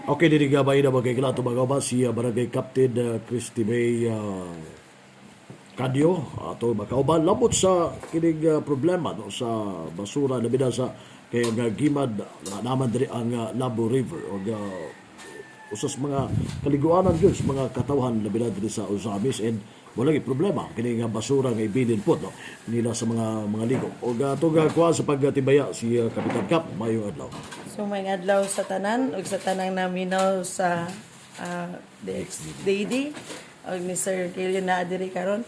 Okay, diri gabay na bagay kala tumagaw ba si Barangay Captain Christy May Kadyo ato makauban labot sa kining problema, no, sa basura, labi na sa kay ang gimad na naman diri ang Labo River og usa sa mga kaliguanan gyud sa mga katawhan, labi na diri sa Ozamiz, and wala gyud problema kini nga basura nga ibilin po, no, nila sa mga ligo. Og ato ga kuha sa pagtibaya si Kapitan Cap. Maayong adlaw. So may adlaw sa tanan ug sa tanang naminaw sa DXDD ug ni Sir Kilio na diri karon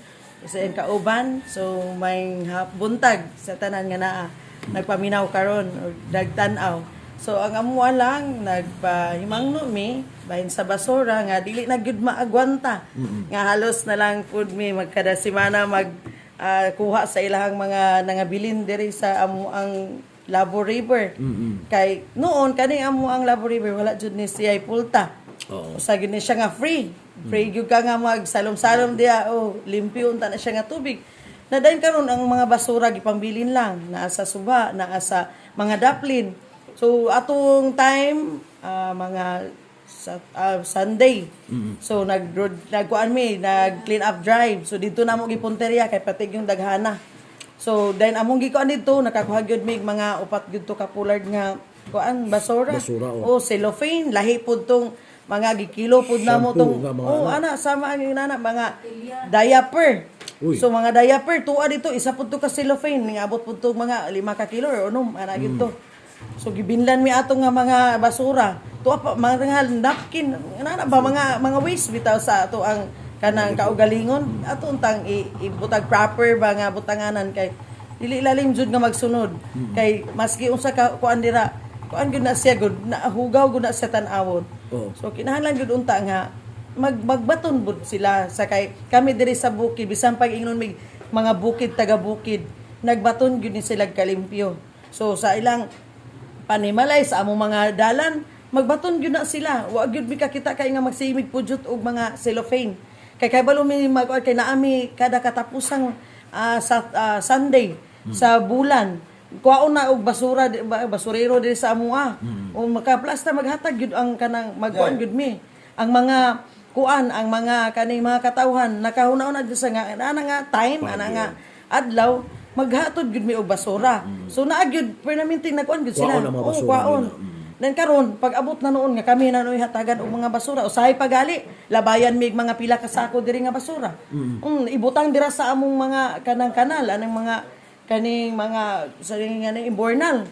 sa iyang kauban. So may buntag sa tanan nga naa nagpaminaw karon ug nagtan-aw. So ang amuha lang, nagpahimangno mi bahin sa basura nga dili na gyud maagwanta. Nga halos na lang pud mi magkada semana mag kuha sa ilahang mga nangabilin diri sa amo ang Labo River. Kay noon kani amo ang Labo River, wala jud ni siya pulta. Usa gyud ni siya nga free. Free gyud ka nga magsalom-salom diya o limpyo unta na siya nga tubig. Na dayon karon ang mga basura gipambilin lang naa sa suba, naa sa mga daplin. So atong time mga sa Sunday. So nag nagkuan mi, nag clean up drive. So dito na mo gipunteriya kay patig yung daghana. So then among gikuan dito, nakakuha gyud mig mga upat gyud to ka pulard nga kuan basura. Basura, oh. Oh, cellophane, lahi pud tong mga gikilo pud namo Shampoo tong nga mga oh ana. Ana sama ang nana mga diaper. Uy. So mga diaper tuwa dito, isa pud to ka cellophane, nga abot pud to mga 5 ka kilo or unom ana gyud to. So gibinlan mi ato nga mga basura. Tuwa pa mga napkin, ana ba mga waste bitaw sa ato ang kanang kaugalingon ato untang ibutag proper ba nga butanganan kay dili lalim jud nga magsunod kay maski unsa ka kuan dira, kuan gyud na siya gud na hugaw gud na siya tan-awon. So kinahanglan gyud unta nga magbaton bud sila sa kay kami diri sa bukid, bisan pag ingnon mig mga bukid, taga bukid, nagbaton gyud ni sila kalimpyo. So sa ilang panimalay sa among mga dalan, magbaton gyud na sila. Wa gyud mi kakita kay nga magsimig pudyot og mga cellophane kay kabalo mi mag kay naami kada katapusang sa Sunday sa bulan, kuwaon na og basura basurero diri sa amoa o makaplasta maghatag gyud ang kanang magkuan gyud mi ang mga kuan, ang mga kaning mga katawhan nakahuna-una gyud sa nga ana nga time, ana nga adlaw, maghatod gyud mi og basura. So naa gyud permanente nagkuan gyud sila. Kuwaon ang mga Oo, basura kuwaon. nila. Then karon pag abot na noon nga kami na noy hatagan og mga basura, usahay pagali labayan mig mga pila ka sako diri nga basura. Ibutang dira sa among mga kanang kanal, anang mga kaning mga sa nga ni imbornal.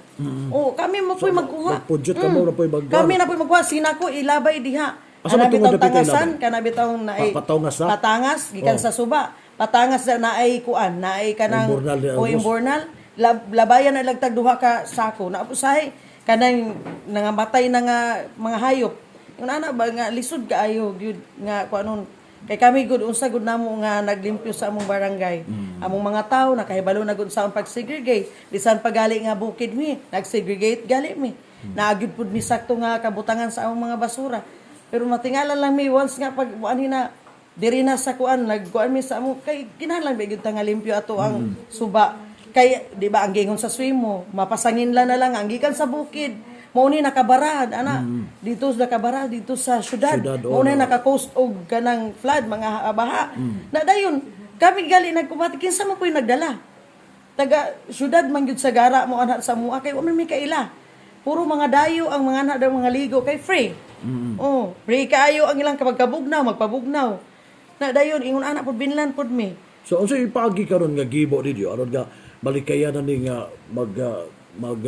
Oh, kami mo po'y magkuha. Magpudyot ka mo na po'y magkuha. Kami na po'y magkuha, sinako ilabay diha. Asa Kana man tungod bitawng dapit tangasan, ilabay? kana bitawng naay Patangas na? Patangas gikan sa suba. Patangas na naay kuan, naay kanang Imbornal ni o August. imbornal. Labayan na lagtag duha ka sako. Na usahay kanang nangamatay na nga mga hayop. Yung ana ba nga lisod kaayo gyud nga kuanon kay kami gud unsa gud namo nga naglimpyo sa among barangay. Among mga tao nakahibalo na gud sa among pag-segregate. Bisan pagali nga bukid mi, nag-segregate gali mi. Naagid pud mi sakto nga kabutangan sa among mga basura. Pero matingala lang mi once nga pag ani na diri na sa kuan, nagkuan mi sa amo kay kinahanglan ba gyud ta nga limpyo ato ang suba. Kay di ba ang gingon sa swimo, mapasangin lang na lang ang gikan sa bukid. Mao ni nakabara ana dito sa nakabara dito sa syudad. Syudad, Mao ni oo. naka-coast og kanang flood, mga baha. Na dayon kami gali nagkumati kinsa man po'y nagdala. Taga syudad man gyud sa gara mo ana sa mua kay wa man mi kaila. Puro mga dayo ang mga anak daw mga ligo kay free. Oh, free kaayo ang ilang kapag kabugnaw, magpabugnaw. Na dayon ingon ana pud binlan pud mi. So unsa ipaagi karon nga gibo ninyo aron nga malikayan na ni nga mag mag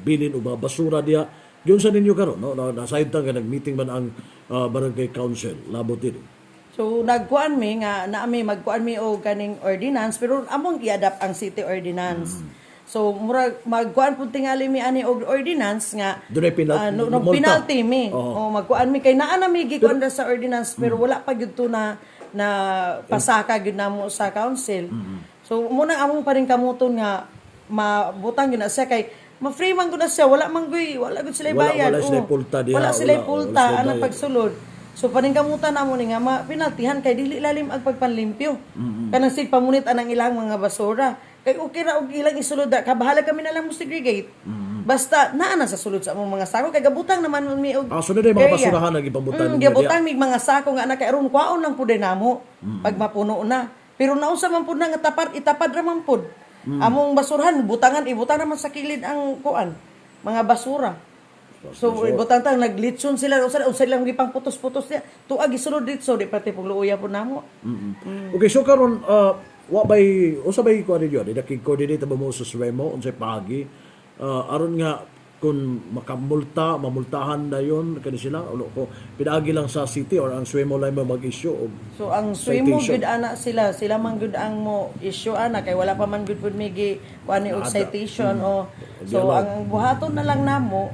bilin og mga basura diha? Giunsa ninyo karon, no, na nasayod ta nga nag-meeting man ang barangay council labot dinhi. So nagkuan mi nga naami magkuan mi og kaning ordinance, pero among i-adapt ang city ordinance. So murag magkuan pud tingali mi ani og ordinance nga Dunay no, no, multa. Penalty mi. Oo. O magkuan mi kay naa na mi gikuan ra sa ordinance, pero wala pa gyud to na na pasaka gyud namo sa council. So muna among pa rin kamuton nga mabutang gyud na siya kay ma-free man gud na siya, wala man gyud, wala gyud sila bayad. Wala sila Oo. pulta diha, Wala sila pulta wala sila anang bayad. pagsulod. So paningkamutan namo ni nga ma penaltihan kay dili lalim ang pagpanlimpyo. Kanang sig pamunit anang ilang mga basura. Kay okay ra og ilang isulod da, kabahala kami na lang mo segregate. Basta naa na sa sulod sa among mga sako kay gabutang naman mi og Ah, so na mga area. basurahan ang gipambutan ninyo Gibutang mig mga sako nga na kay aron kwaon lang pud namo pag mapuno na. Pero nausa man pud na nga tapad, itapad ra man pud. Among basurahan butangan, ibutang naman sa kilid ang kuan, mga basura. So ibutang tang naglitson sila, usa usa lang gipang putos-putos niya. Tuag gisulod ditso di pati pug luoya pud namo. Okay, so karon wa bay usa bay ko ninyo, di naki-coordinate ba mo sa Swemo unsay paagi aron nga kung makamulta, mamultahan na yon kani sila ulo ko pinaagi lang sa city or ang Swemo lang mo mag-issue og So ang swimo citation? gud ana sila, sila man gud ang mo issue ana kay wala pa man gud pud mi gi kuan ni og citation o so Dialogue. ang buhaton na lang namo,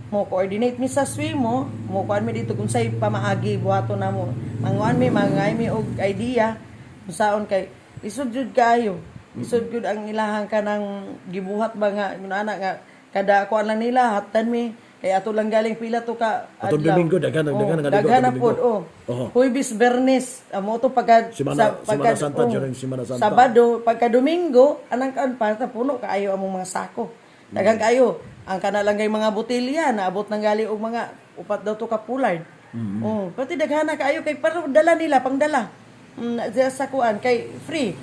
mo coordinate mi sa swimo, mo kuan mi dito kung say pamaagi buhaton namo. Manguan mi, mangay mi og idea kung saon kay lisod jud kaayo. Lisod jud ang ilahang kanang gibuhat ba nga ana nga kada kuan lang nila hatan mi kay ato lang galing pila to ka Atong adlaw. Domingo, daghan ang- Oh, daghan ang aligo daghan atong na pod Domingo. oh. Oho. Huwebes, Bernes, amo to pagka Simana Santa, during Simana Santa. Sabado, pagka Domingo, anang kaon pa ta puno kaayo among mga sako. Daghang kaayo. Ang kana lang kay mga botelya naabot nang gali og mga upat daw to ka pulard. Oh, pati daghana kaayo kay para dala nila pangdala. Diya sa kuan kay free.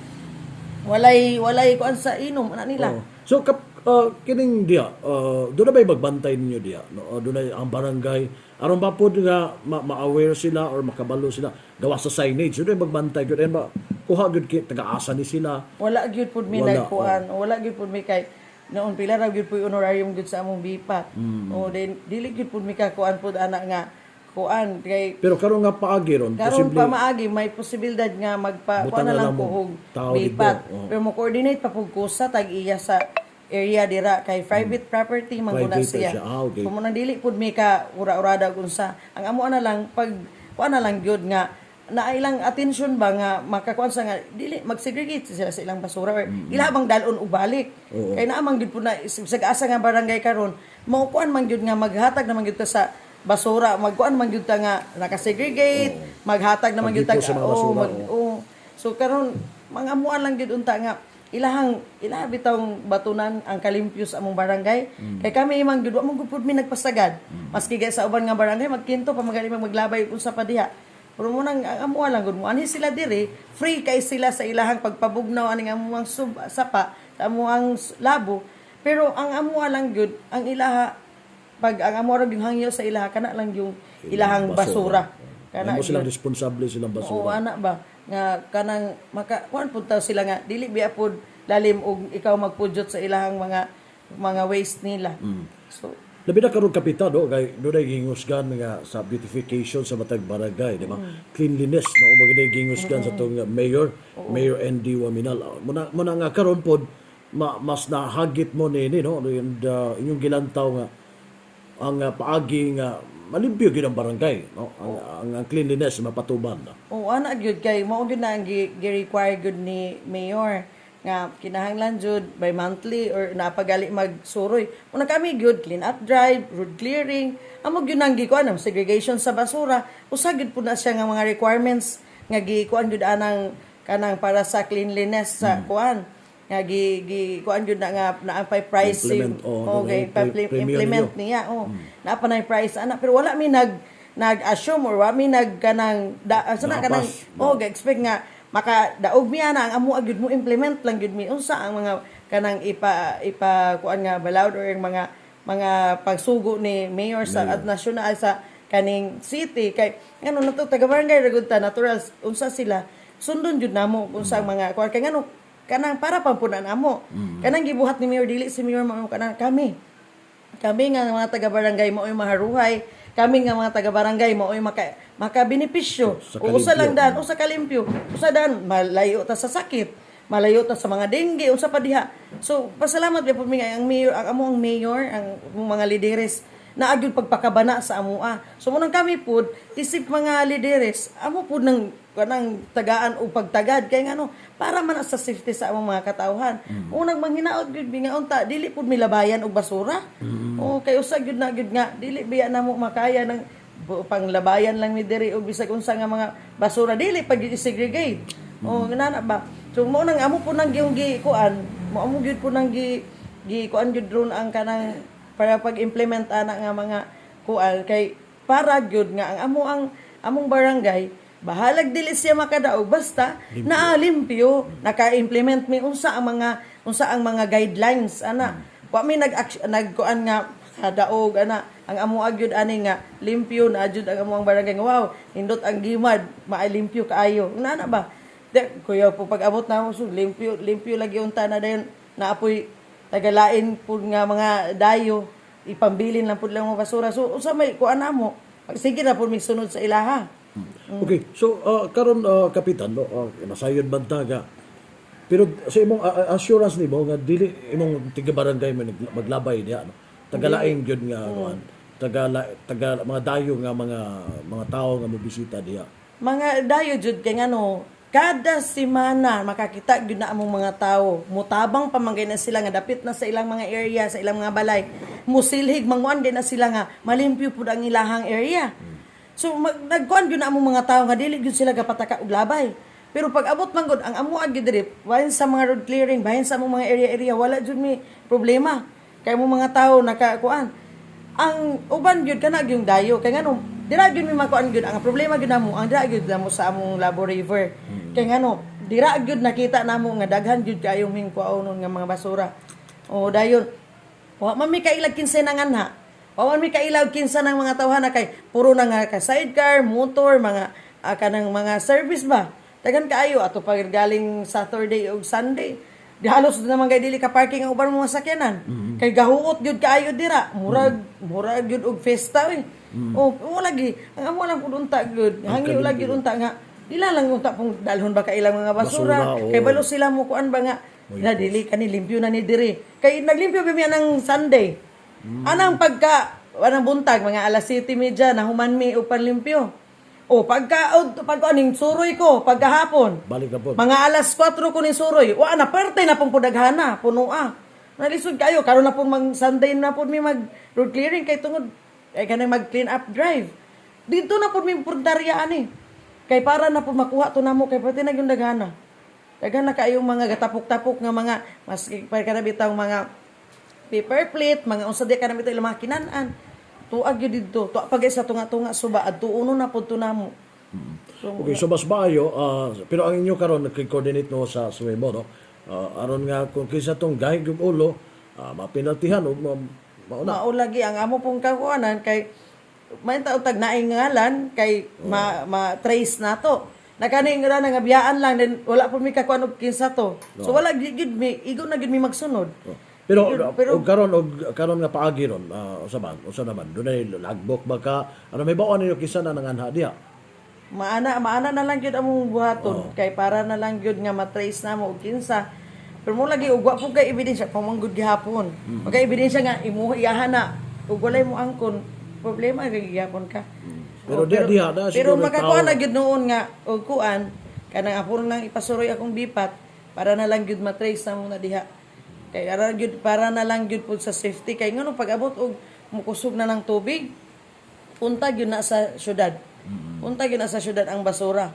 Walay walay kuan sa inom ana nila. Oo. So kap kining diya, doon na ba'y magbantay ninyo diya? No? Doon na ang barangay aron ba pod nga ma-aware sila or makabalo sila gawa sa signage, doon magbantay gyud and ba kuha gyud kay taga-asa ni sila? Wala gyud pud mi Wala, nagkuan, wala gyud pud mi kay noon pila ra gyud pud honorarium gyud sa among bipat. O then dili gyud pud mi kakuan pud ana nga kuan kay Pero karon nga paagi ron, karon posible pa maagi may posibilidad nga magpa Butang kuan na na lang lang mo kuhog tao dito, bipat. oo. Pero mo coordinate pa pud ko sa tag iya sa area dira kay private property man guna Private siya. siya. Ah, okay. So mo nang dili pud mi ka ura-urada kung sa ang amo na lang pag kuan na lang gyud nga na ilang attention ba nga makakuan sa nga dili mag-segregate sila sa ilang basura or ila bang dalon og balik kay naa man gyud pud na sa asa nga barangay karon mao kuan man gyud nga maghatag naman gyud ta sa basura, magkuan man gyud ta nga nakasegregate, maghatag naman gyud ta Pag-depot sa mga oo, basura, mag, oo. So karon mga amuan lang gyud unta nga ilahang ilaha bitawng batunan ang kalimpyo sa among barangay. Kay kami imang gyud wa man gud pud mi nagpasagad. Maski gay sa uban nga barangay magkinto pa magali maglabay unsa pa diha. Pero mo nang ang amuan lang gud mo anhi sila diri, free kay sila sa ilahang pagpabugnaw aning among sub, sapa sa among labo. Pero ang amuan lang gyud ang ilaha pag ang amo ra yung hangyo sa ilaha kana lang yung ilahang basura. Kana Kana mo silang responsable silang Oo, basura. ana ba nga kanang maka kuan pud taw sila nga dili biya pud lalim og ikaw magpudyot sa ilahang mga waste nila. So Labi na karon, kapitan, no, kay dunay gihingusgan nga sa beautification sa matag barangay, di ba? Cleanliness no mo gid gihingusgan sa tong mayor, Mayor ND Waminal. Muna muna nga karon pod mas nahagit mo nini, no, and inyong gilantaw nga ang paagi nga malimpyo gyud ang barangay, no, ang cleanliness mapatuban na. Oo, ana gyud kay mao gyud na ang gi-require gyud ni mayor nga kinahanglan jud by monthly or napagali magsuroy. Una kami gyud clean up drive, road clearing, amo gyud nang gikuan ang segregation sa basura. Usa gyud pud na siya nga mga requirements nga gikuan gyud anang kanang para sa cleanliness sa kuan nga gi gi kuan gyud na nga naa pay price. Implement, oh, okay, premium implement ninyo. niya, oh. Naa pa nay price ana pero wala mi nag-assume or wa mi nag kanang da, asa na kanang Nakapas. oh, ga-expect nga maka daog mi ana ang amo gyud mo implement lang gyud mi unsa ang mga kanang ipa ipa kuan nga balaod or yung mga pagsugo ni mayor sa at national sa kaning city kay ngano na to taga barangay ra gud ta, natural unsa sila sundon jud namo kung sa mga kuan kay ngano kanang para pampunan amo kanang gibuhat ni mayor, dili si mayor mao kanang kami kami nga mga taga-barangay mao'y maharuhay, kami nga mga taga-barangay mao'y makabenepisyo. Sa O usa lang kalimpyo. daan, usa kalimpyo, usa daan malayo ta sa sakit, malayo ta sa mga dengue, unsa pa diha. So pasalamat gyud pud mi nga ang mayor, ang among mayor, ang among mga lideres na agyud pagpakabana sa amoa. So munang kami pud isip mga lideres, amo pud nang kanang tagaan o pagtagad kay ngano para man sa safety sa among mga katawhan. Unang manghinaot gyud mi nga unta dili pud milabayan og basura. O kay usa gyud na gyud nga dili biya namo makaya ng panglabayan lang mi diri og bisag unsa nga mga basura dili pag segregate. O nana ba. So mo nang amo po nang giyong gi kuan, mo amo gyud po nang gi Gi kuan gyud ron ang kanang para pag-implement ana nga mga kuan kay para gyud nga ang amo ang among barangay, bahalag dili siya makadaog, basta naa limpyo, naka-implement mi unsa ang mga guidelines ana. Wa mi nag nagkuan nga kadaog ana. Ang amo gyud ani nga limpyo na jud ang among barangay. Wow, nindot ang Gimad, maalimpyo kaayo na ba. Di, kuya po, pag abot na mo, so, limpyo limpyo lagi unta na dayon, naapoy tagalain pud nga mga dayo, ipambilin lang pud lang mga basura. So unsa may kuan namo, sige na pud mi sunod sa ilaha. Okay, so karon, kapitan, no, nasayod man ta nga. Pero sa imong assurance nimo nga dili imong tiga barangay mo maglabay diha, no. Tagalaing gyud nga kuan. Taga taga mga dayo nga mga tawo nga mobisita diha. Mga dayo jud kay ngano, kada semana makakita gyud na among mga tao, mutabang pa man gay na sila nga dapit na sa ilang mga area, sa ilang mga balay, musilhig manguan gay na sila nga malimpyo pud ang ilahang area. So nagkuan gyud na among mga tao nga dili gyud sila gapataka og labay. Pero pag abot man gud ang amo gyud diri, bahin sa mga road clearing, bahin sa among mga area area, wala jud mi problema kay among mga tao nakakuan. Ang uban gyud kana gyung dayo kay ngano dira gyud mi makuan gyud. Ang problema gyud namo, ang dira gyud namo sa among Labo River, kay ngano dira gyud nakita namo nga daghan gyud kaayong hingkuaonon nga mga basura. O dayon wa man mi kailag kinsa nang anha, wa man mi kailag kinsa ng mga tawhana kay puro na nga ka sidecar, motor, mga kanang mga service ba. Daghan kaayo ato pag galing Saturday ug Sunday. Di halos naman kay dili ka parking ang uban mga sakyanan. Kay gahuot gyud kaayo dira. Murag murag gyud og festa eh. Oh, wala lagi. Ang amo lang pud unta gyud. Hangyo lagi unta nga dila lang unta pong dalhon ba ka ilang mga basura. Basura, oo. Kay balo sila mo kuan ba nga na dili kani limpyo na ni diri. Kay naglimpyo ba mi anang Sunday. Anang pagka anang buntag mga alas 7:30 nahuman mi og panlimpyo. O pagka o, pagka aning suroy ko pagkahapon. Balik na po. Mga alas 4 ko ni suroy. Wa na perte na pong pudaghana, puno ah. Nalisod kayo karon na pong mag Sunday na pud mi mag road clearing kay tungod ay kanang mag clean up drive. Dito na pud mi puntarya ani. Kay para na pud makuha to namo kay pati na yung daghana. Daghan na kayong mga gatapok-tapok nga mga mas pa kana bitang mga paper plate, mga unsa di kana bitaw ilang mga kinan-an. Tuag gyud didto. Tuag pag sa tunga-tunga suba adto uno na pud to namo. So, Okay, so mas maayo, pero ang inyo karon nagki-coordinate no sa suwemo, no? Aron nga kung kinsa tong gahig yung ulo, mapinaltihan og mauna. Mao lagi ang amo pong kakuanan kay may taon tag naing ngalan kay ma, ma-trace nato. Nakaning nga nga biyaan lang, then wala po mi kakuan og kinsa to. So wala gyud gyud mi igo na gyud mi magsunod. Oh. Pero, Pero- og karon nga paagi ron, usa man, usa naman, dunay logbook ba ka? Ano may baon ninyo kinsa na nanganha diha? Maana maana na lang gyud among buhaton kay para na lang gyud nga ma-trace namo og kinsa. Pero mo lagi og wa po kay ebidensya pamanggod gihapon. Mm. Kay ebidensya nga imo iyahan na ug walay mo angkon, problema kay gihapon ka. Pero Oh, diha diha na pero siguro makakuha tao. na gyud noon nga og kuan kanang ako nang ipasuroy akong bipat para na lang gyud matrace na mo na diha. Kay ara gyud para na lang gyud pud sa safety kay ngano pag abot og mukusog na ng tubig, punta gyud na sa syudad. Punta gyud na sa syudad ang basura.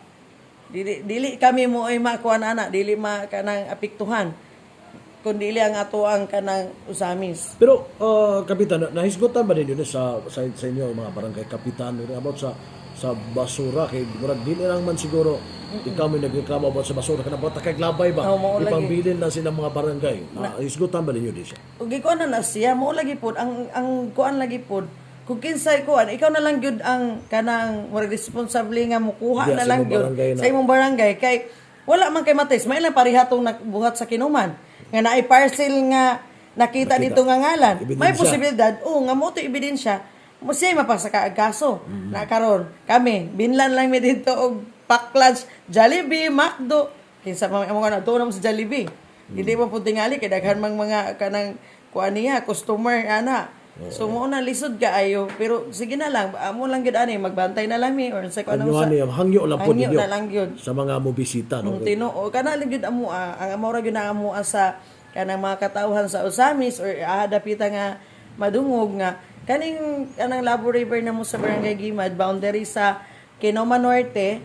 Dili dili kami mo ay makuan ana, dili ma kanang apektuhan. Kun dili ang ato ang kanang Ozamiz. Pero kapitan, nahisgutan ba ninyo ni sa inyo mga barangay kapitan about sa basura kay murag dili lang man siguro ikaw may nagreklamo about sa basura kana ba kay labay ba, Oo, mao lagi. ipangbilin lang sila mga barangay? Nahisgutan ba ninyo di siya? Ug gikuan na na siya, mao lagi pod ang kuan lagi pod. Kung kinsay kuan, ikaw na lang gyud ang kanang murag responsable nga mukuha Diya na sa lang imong gyud barangay na. sa imong barangay kay wala man kay matis, may lang pareha tong nagbuhat sa Kinuman nga naay parcel nga nakita Nakita. dito nga ngalan. Ebidensya. May posibilidad, oh, nga mo to ebidensya, mo siya mapasaka ang kaso. Na karon kami binlan lang mi dito og pack lunch, Jollibee, McDo. Kinsa man among ano, tuo na mo sa Jollibee. Hindi mo pud tingali kay daghan mang mga kanang kuan niya, customer ana. So mo na lisod kaayo, pero sige na lang, amo lang gyud ani magbantay na lang mi or sa kuan Ano sa ni hangyo lang po Hangyo ninyo na lang gyud. sa mga mobisita, no? Kung tinuo kana lang gyud amo ang amo ra gyud ang amo sa kanang mga katawhan sa Ozamiz or dapita nga madungog nga kaning kanang Labo River na mo sa Barangay Gimad, boundary sa Kinoma Norte.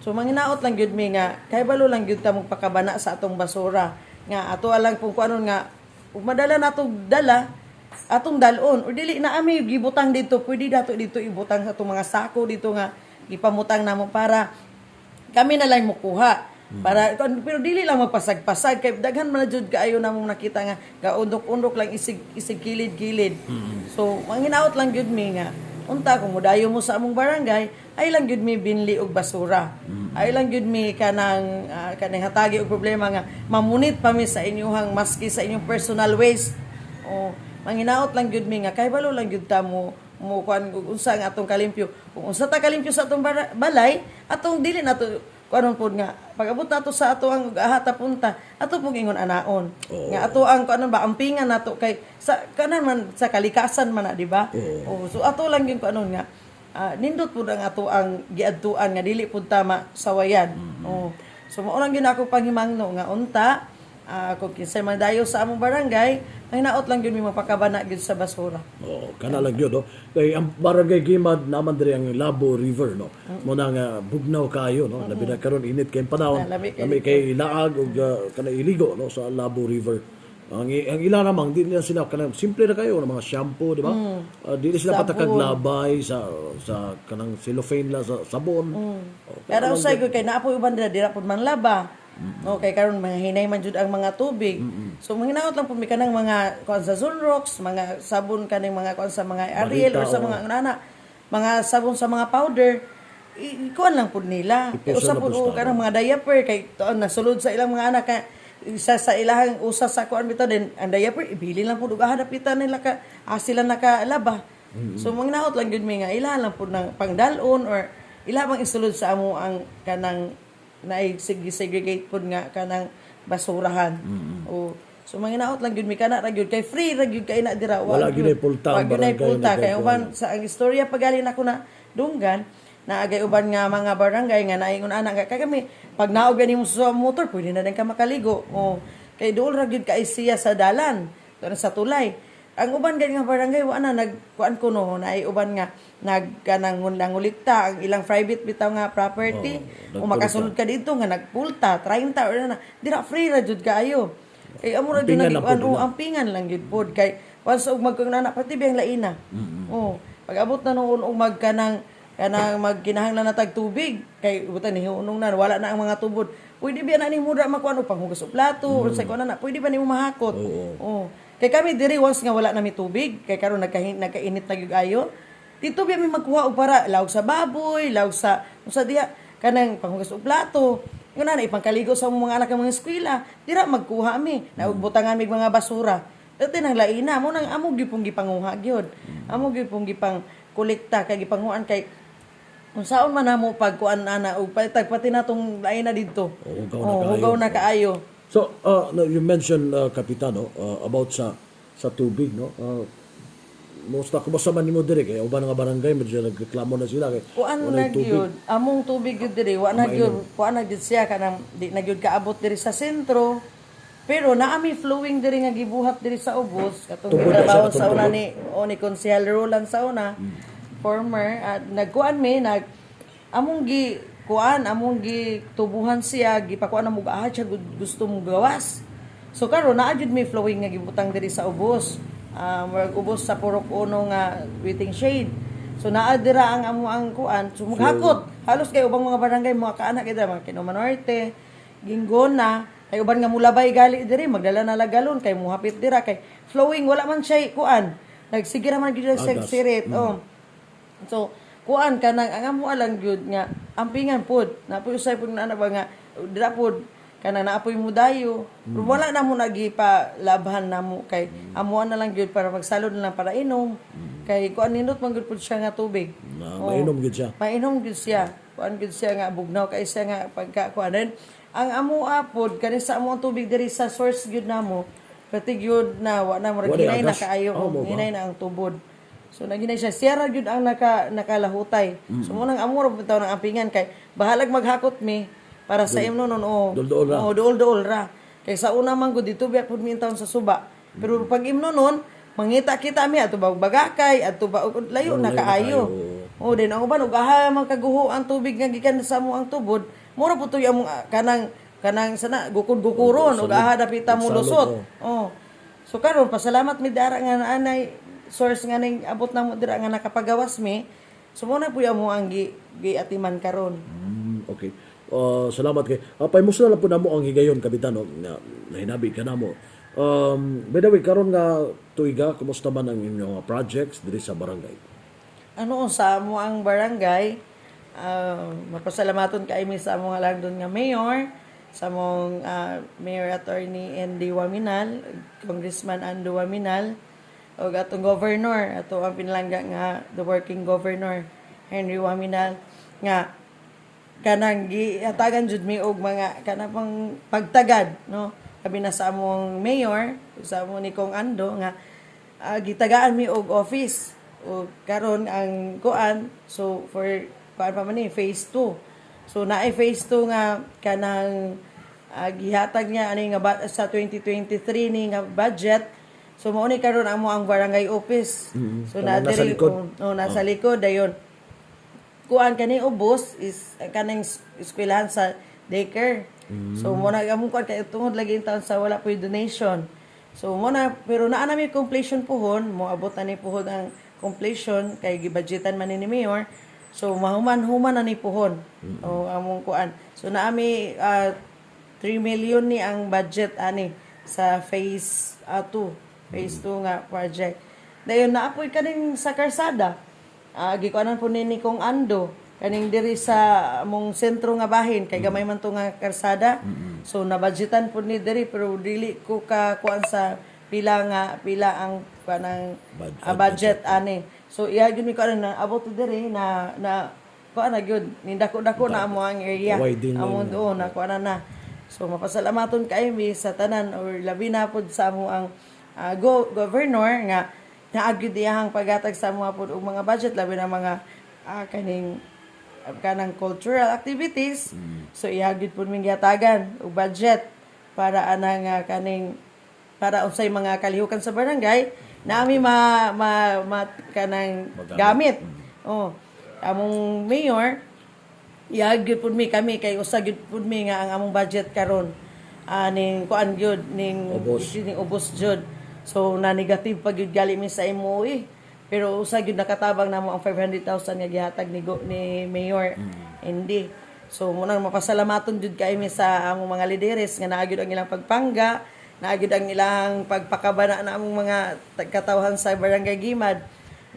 So manginaot lang gyud mi nga kay balo lang gyud ta magpakabana sa atong basura nga ato lang pong kuanon nga. Ug madala nato dala atong dalon or dili na ami gibutang dito, pwede dato dito ibutang sa atong mga sako dito nga gipamutang namo para kami na lang mukuha. Para pero dili lang magpasag-pasag kay daghan man na jud kaayo namong nakita nga gaundok-undok lang isig isig kilid-kilid. So manginaot lang gyud mi nga unta kung mudayo mo sa among barangay ay lang gyud mi binli og basura. Ay lang gyud mi kanang kanang hatagi og problema nga mamunit pa mi sa inyuhang maski sa inyong personal waste. O manginaot lang gyud mi nga kay balo lang gyud ta mo mo kuan kung unsa ang atong kalimpyo. Kung unsa ta kalimpyo sa atong balay, atong dili nato kuanon pod nga pag-abot nato sa ato ang ahata punta, ato pong ingon anaon. Nga ato ang kuanon ba ampingan nato kay sa kanan man sa kalikasan man na, di ba? Oo. O, so ato lang yung kuanon nga nindot pud ang ato ang giadtuan nga dili pud tama sawayan. O, so mao lang gyud ako panghimangno nga unta kung kinsay man dayo sa among barangay, hinaot lang gyud mi mapakabana gyud sa basura. Oh, kana lang yun, no? Kay ang barangay Gimad naman diri ang Labo River, no? Mo na nga bugnaw kayo, no? Labi na karon init kay panahon. Ah, lami kay Lami kay laag ug kana iligo, no, sa Labo River. Ang ila namang di nila sila kanang simple na kayo ng mga shampoo, di ba? Di nila sila Sabon. patakag labay sa sa kanang cellophane la sa sabon. Oh, Pero usay ko kay naapoy uban dira dira pud manlaba. No, kay karon mga hinay man jud ang mga tubig. So manginaot lang pud mi kanang mga kuan sa Zonrox, mga sabon kaning mga kuan sa mga Ariel Barita, or sa oo. mga nana, mga sabon sa mga powder. Kuan lang pud nila. Ipuso Usa na pud pud o sa kanang mga diaper kay tuon nasulod sa ilang mga anak kay isa sa ilahang usa sa kuan bitaw din ang diaper ibili lang pud og hadapitan nila ka sila nakalaba. So manginaot lang gyud mi nga ilahan lang pud ng pangdal-on or ila bang isulod sa amo ang kanang naay segregate pud nga kanang basurahan. O so manginaot lang gyud mi kana ra gyud kay free ra gyud kay na dira. Wala gyud ay pulta ang Wa gyud ay barangay pulta na kay gagawin. uban sa ang istorya pagali nako na dunggan na agay uban nga mga barangay nga naingon ana nga kay kami pag naog gani mo sa motor pwede na din ka makaligo. O kay duol ra gyud kay siya sa dalan doon sa tulay. Ang uban gani nga barangay wa na nagkuan ko no naay uban nga nagkanang nangulikta ang ilang private bitaw nga property Oo, o makasulod ka dito nga nagpulta 30 or na dira free ra jud kaayo kay amo ra jud Ampingan lang nagkuan pud o nila. ampingan lang gyud pod kay once og magkang pati biyang laina. Oh, pag abot na noon og magkanang kanang magkinahanglan na tag tubig kay butan ni hunong na wala na ang mga tubod. Pwede ba na nimo ra makuan og panghugas og plato or sa kuan na pwede ba nimo mahakot? Oo. Oh. Kay kami diri once nga wala na mi tubig kay karon nagkainit na gyud ayo. Dito biya mi magkuha og para lawg sa baboy, lawg sa usa diha kanang panghugas og plato. Yun na, ipangkaligo sa among mga anak ang mga eskwela. Dira magkuha mi. Naugbutangan mi mga basura. Dati nang laina mo nang amo gyud pong gipanguha gyud. Amo gyud pong gipang kolekta kay gipanguan kay unsaon man namo pagkuan ana og patag pati natong laina didto. Oo, hugaw na Oh, kaayo. hugaw na kaayo. So, no, you mentioned, Kapitano, about sa tubig, no? Musta kumusta man nimo diri kay uban nga barangay medyo nagreklamo na sila kay Kuan na walay tubig. gyud, among tubig gyud diri, wa na gyud, kuan na gyud siya kanang di na gyud kaabot diri sa sentro. Pero naami flowing diri nga gibuhat diri sa ubos katong Tubod na siya, gitrabaho katong sa una tubod. ni o ni Konsehal Roland sa una, former at nagkuan mi nag among gi kuan among gi tubuhan siya gipakuan na mo siya gusto mo gawas. So karon naa jud may flowing nga gibutang diri sa ubos. Murag ubos sa Purok Uno nga waiting shade. So naa dira ang amo ang kuan, so maghakot. Halos kay ubang mga barangay mga kaanak kay dira, mga Kinoma Norte, Gingona, kay uban nga mulabay gali diri magdala na lang galon kay muhapit dira kay flowing wala man siya kuan. Nagsige ra man gyud siya Agas. sirit. Oh. So, kuan kanang ang amo lang gyud nga ampingan pod. Napoy usay pod na ba nga dira pod kanang naapoy mo dayo. Pero wala na mo nagipa labhan na mo kay amuan na lang gyud para magsalod na lang para inom. Kay kuan nindot man gyud pod siya nga tubig. Na, Oo. mainom gyud siya. Mainom gyud siya. Kuan gyud siya nga bugnaw kay siya nga pagka kuan. Then, ang amo pod kani sa amo ang tubig diri sa source gyud namo. Pati gyud na wa na murag Wala hinay na agas. kaayo. Oh, mo ba? Hinay na ang tubod. So naginay siya siya ra gyud ang nakalahutay. So mo nang amo ra bitaw ng ampingan kay bahalag maghakot mi para sa imno nun o. Duol-duol ra. Oo, duol-duol ra. Kay sa una man gud dito biya pud mi taon sa suba. Pero pag imno nun mangita kita mi ato ba og bagakay ato ba og layo Oo, na layo na kaayo. kaayo. Oh, din ang uban og aha man kaguho ang tubig nga gikan sa amo ang tubod, mura pud tuy among kanang kanang sana gukod-gukuron og aha dapita mo Salod, lusot. Oh. So karon, pasalamat mi dara nga naanay source nga ning abot namo dira nga nakapagawas mi. So mo na puy amo ang gi giatiman karon. Okay. Salamat kay. Pahimusta na lang po namo ang higayon, kapitan, no, na nahinabi ka namo. By the way, karon nga tuiga, kumusta man ang inyong mga projects diri sa barangay? Ano, sa amo ang barangay, mapasalamaton kay mi sa among halangdon nga mayor, sa among Mayor Attorney Andy Waminal, Congressman Ando Waminal, ug atong governor, ato ang pinalangga nga the working governor Henry Waminal, nga kanang gihatagan jud mi og mga kanang pang pagtagad, no, kami na sa among mayor, sa among ni Kong Ando nga gitagaan mi og office o karon ang kuan. So for kuan pa man ni phase 2, so naay phase 2 nga kanang gihatag niya ani nga sa 2023 ni nga budget. So mao ni karon amo ang barangay office. So Kanang na nasa diri likod. Oh, nasa likod dayon kuan kani ubos is kaning eskwelahan sa daycare. So mo na among kuan kay tungod lagi in taon sa wala po donation. So mo na, pero naa na mi completion puhon, mo abot na ni puhon ang completion kay gibudgetan man ni mayor. So mahuman-human na ni puhon. O among kuan. So naa mi 3 million ni ang budget ani sa phase 2, phase 2 nga project. Dayon naapoy kaning sa karsada. Gikuanan po ni Kong Ando kaning diri sa among sentro nga bahin kay gamay man to nga karsada. So nabudgetan po ni diri, pero dili ko ka kuan sa pila nga pila ang kanang budget ani. So iya gyud mi kuan na abot to diri na na kuan na gyud ni dako-dako na amo ang area. Widen na Among doon na kuan na na. So mapasalamaton kay mi sa tanan or labi na pod sa amo ang governor nga naagyo diyahang paghatag sa mga pod og mga budget, labi na mga kaning kanang cultural activities. So iya gyud pod ming gihatagan og budget para ana nga kaning para unsay mga kalihukan sa barangay nami ma, ma, ma kanang gamit. Oh, among mayor iyag gyud pud mi kami kay usa gyud pud mi nga ang among budget karon ning kuan gyud ning Ubos. ning ubos jud. So na negative pa gyud gali mi sa MOE, pero usa gyud nakatabang namo ang 500,000 nga gihatag ni mayor hindi. So mo nang mapasalamaton jud kay mi sa among mga lideres nga naa gyud ang ilang pagpangga, naa gyud ang ilang pagpakabana na among mga katawhan sa Barangay Gimad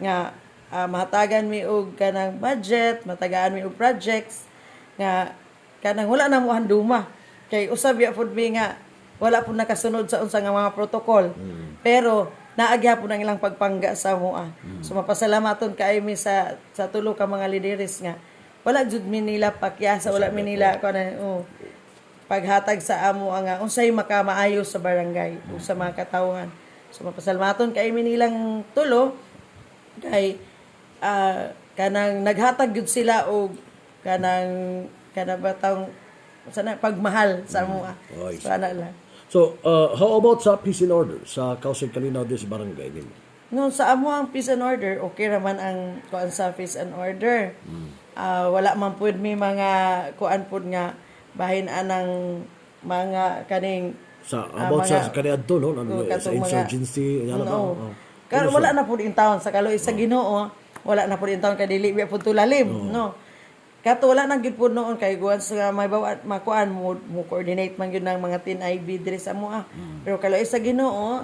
nga mahatagan mi og kanang budget, matagaan mi og projects nga kanang wala na mo handuma. Kay usab ya pud mi nga wala pud nakasunod sa unsa nga mga protocol. Pero naa gyapon ang ilang pagpangga sa amoa. So mapasalamaton kaayo mi sa tulo ka mga lideres nga wala jud mi nila pakyasa, wala mi nila kuan, oh, paghatag sa amo ang unsay makamaayo sa barangay ug sa mga katawhan. So mapasalamaton kay mi nilang tulo kay kanang naghatag gyud sila og kanang kanang batang sana pagmahal sa amoa. Ay, So ana lang. So, how about sa peace and order sa Kausig Kalinaw des barangay nimo? No, sa amo ang peace and order, okay raman ang kuan sa peace and order. Wala man pud mi mga kuan pud nga bahin anang mga kaning Sa about sa kaniadto, no, ano, Oo, sa katong insurgency, ano ba? Oo. Oh. Kar wala na pud in town sa kaloy sa Ginoo, wala na pud in town kay dili biya pud tulalim, no. Kato wala na gyud pud noon kay guwan sa may bawa makuan mo, mo coordinate man gyud ng mga TNIB diri sa amoa. Pero kaloy sa Ginoo,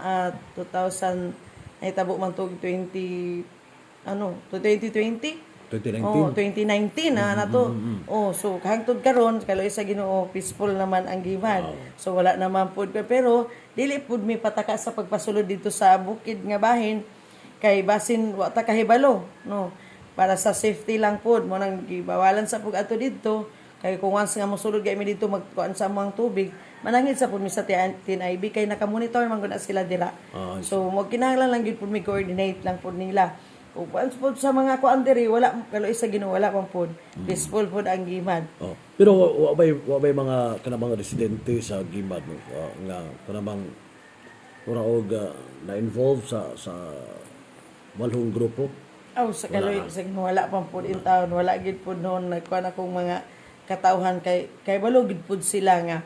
2000 nahitabo man to 20 ano, to 2020. 2019. Oh, 2019 na na to. Oh, so hangtod karon kaloy sa Ginoo peaceful naman ang Gimad. So wala naman pud, pero dili pud mi pataka sa pagpasulod dito sa bukid nga bahin kay basin wa ta kahibalo, no. Para sa safety lang pud mo nang gibawalan sa pug ato didto kay kung once nga mosulod kay mi didto magkuan sa among tubig, manangit sa pud mi sa TNIB kay nakamonitor man gud na sila dira. So mo kinahanglan lang gyud pud mi coordinate lang pud nila. Ug once pud sa mga kuan diri wala, kaloy sa Ginoo wala man pud. Peaceful pud ang Gimad. Oh. Pero wa bay mga kanang mga residente sa Gimad, no, nga kanang mura og na-involve sa walhong grupo? Aw, sa kaloy sa Ginoo wala man pud in town, wala gid pud noon nagkuan akong mga katawhan kay kay balo gid pud sila nga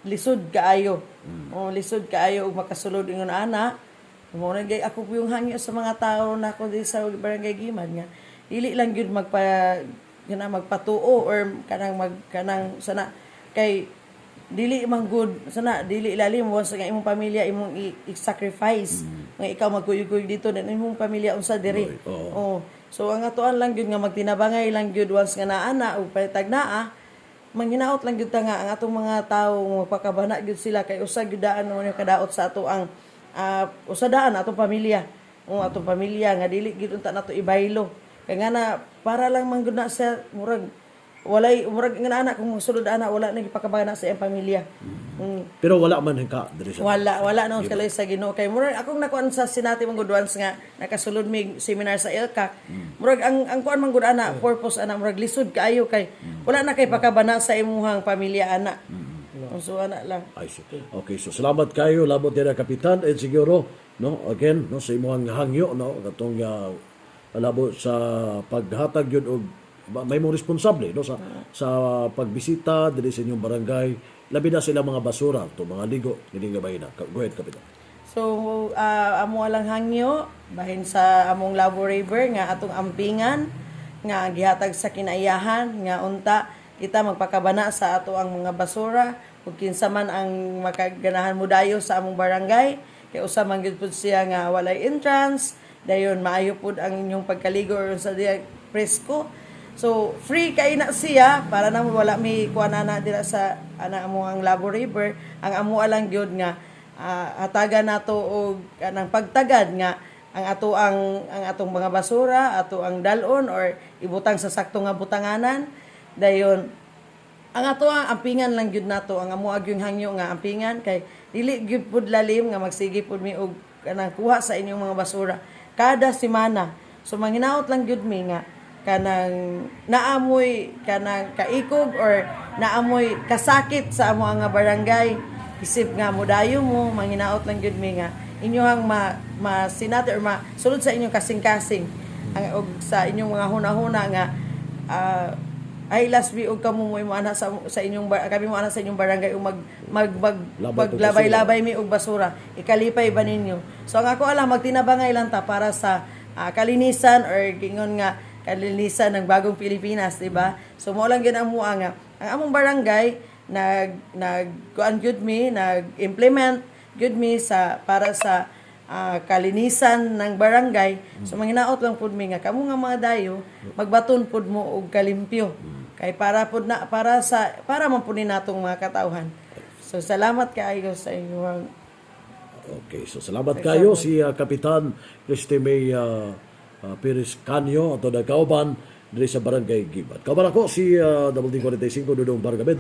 Lisod kaayo. Oh, lisod kaayo og makasulod ingon ana. Mao na gay ako po yung hangyo sa mga tao na ko di sa Barangay Gimad nga dili lang gyud magpa kana magpatuo or kanang mag kanang sana kay dili man good sana, dili lalim once nga imong pamilya imong i-sacrifice nga ikaw magkuyog-kuyog dito, then imong pamilya unsa diri? Right, oo. Oh. So ang atoan lang gyud nga magtinabangay lang gyud once nga naa na ug palitag naa, manghinaot lang gyud ta nga ang atong mga tawo magpakabana gyud sila kay usa gyud daan mo yung kadaot sa ato ang usa daan atong pamilya. O atong pamilya nga dili gyud unta nato ibaylo. Kay nga na para lang man gyud na sa murag walay murag nga ana kung sulod ana, wala na gipakabana sa iyang pamilya. Pero wala man ka diri sa Wala, wala noon kalay sa Ginoo kay murag akong nakuan sa sinati man gud once nga nakasulod mig seminar sa ILCAC. Murag ang kuan man gud ana, purpose ana, murag lisod kaayo kay wala na kay pakabana sa imuhang pamilya ana. So ana lang. I see. Okay, so salamat kayo labot dira, Kapitan, and siguro, no, again, no, sa imong hangyo, no, katong labot sa paghatag yun og may mong responsable, no, sa pagbisita diri sa inyong barangay, labi na sila mga basura to mga ligo nining gabay na. Go ahead, Kapitan. So amo lang hangyo bahin sa among Labo River nga atong ampingan nga gihatag sa kinaiyahan nga unta kita magpakabana sa ato ang mga basura ug kinsa man ang makaganahan mo dayo sa among barangay kay usa man gyud pud siya nga walay entrance, dayon maayo pud ang inyong pagkaligo or sa diya presko. So free kay na siya para na wala may kuan na dira sa ana amo ang Labo River. Ang amo lang gyud nga hatagan nato og kanang pagtagad nga ang ato ang atong mga basura ato ang dalon or ibutang sa sakto nga butanganan. Dayon ang ato ang ampingan lang gyud nato, ang amo yung hangyo nga ampingan kay dili gyud pud lalim nga magsige pud mi og kanang kuha sa inyong mga basura kada semana. So manghinaot lang gyud mi nga kanang naamoy kanang kaikog or naamoy kasakit sa amo nga barangay isip nga modayo mo, manghinaot lang gyud mi nga inyohang ma masinati or masulod sa inyong kasing-kasing ang og sa inyong mga huna-huna nga ay last we og kamo mo ana sa inyong kami mo ana sa inyong barangay ug mag mag mag Labay og maglabay-labay mi og basura, ikalipay ba ninyo? So ang ako alam, magtinabangay lang ta para sa kalinisan or gingon nga kalinisan ng bagong Pilipinas, di ba? So mo lang gyud ang mua nga ang among barangay nag nag kuan gyud mi, nag-implement gyud mi sa para sa kalinisan ng barangay. So manghinaot lang pud mi nga kamo nga mga dayo magbaton pud mo og kalimpyo. Kay para pud na para sa para man pud ni natong mga katawhan. So salamat kaayo sa inyong Okay, so salamat kayo si Kapitan Christy May Perez Canyo ato nagkauban diri sa Barangay Gimad. Kauban ako si Double D 45 Dudong Bargamed.